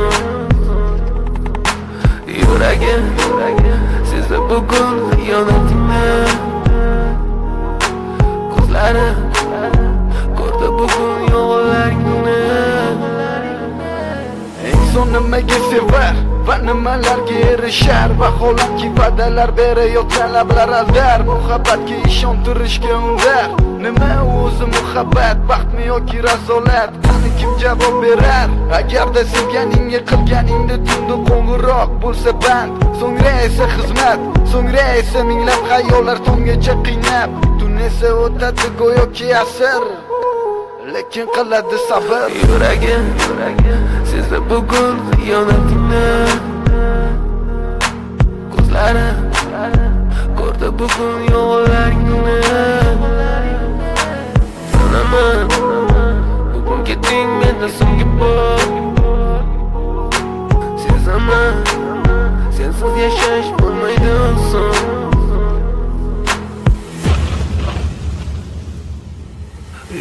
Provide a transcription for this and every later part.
oson. Yuragim sezdi bugun xiyonatingni. Ko'zlarim ko'rdi bugun yolg'onlaringni. Inson nimaga sevar va nimalarga erishar? Vaholanki va'dalar berayotgan lablar aldar, muhabbatga ishontirishga undar. Nima o'zi muhabbat, baxtmi yoki razolat? Qani, kim javob berar? Agarda sevganingga qilganingda tunda qo'ng'iroq bo'lsa band, so'ngra esa xizmat, so'ngra esa minglab xayollar tonggacha qiynab, tun esa o'tadi go'yoki asr, lekin qiladi sabr. Yuragim sezdi bugun xiyonatingni. Ko'zlarim ko'rdi bugun yolg'onlaringni. Bilaman, bugun ketding mendan so'nggi bor. Sezaman, sensiz yashash bo'lmaydi oson.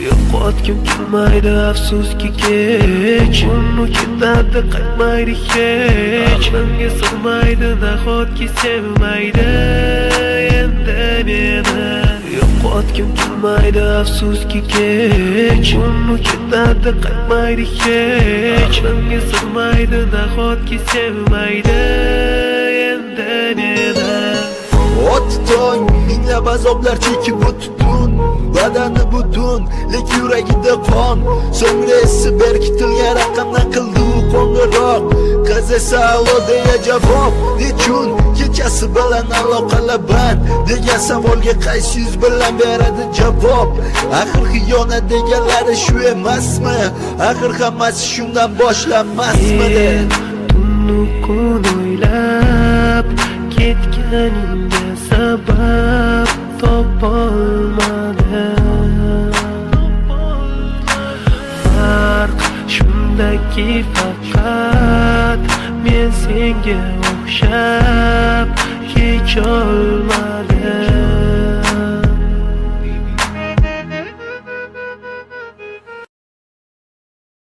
Yo'qotgim kelmaydi, afsuski kech. Uni ketadi, qaytmaydi hech. Aqlimga sig'maydi, nahotki sevmaydi endi meni. Yo'qotgim kelmaydi, afsuski kech. Uni ketadi, qaytmaydi hech. Aqlimga sig'maydi, nahotki sevmaydi endi meni. O'tdi tong, minglab azoblar chekib o'tdi tun. Badani butun, lekin yuragida qon. So'ngra esa berkitilgan raqamdan qildi u qo'ng'iroq. Qiz esa "Alo" deya javob. Nechun kechasi bilan aloqalar band degan savolga qaysi yuz bilan beradi javob? Axir xiyonat deganlari shu emasmi? Axir hammasi shundan boshlanmasmidi? Men tunnu kun o'ylab, ketganingga sabab topolmadim. Farq shundaki, faqat men senga o'xshab kecholmadim.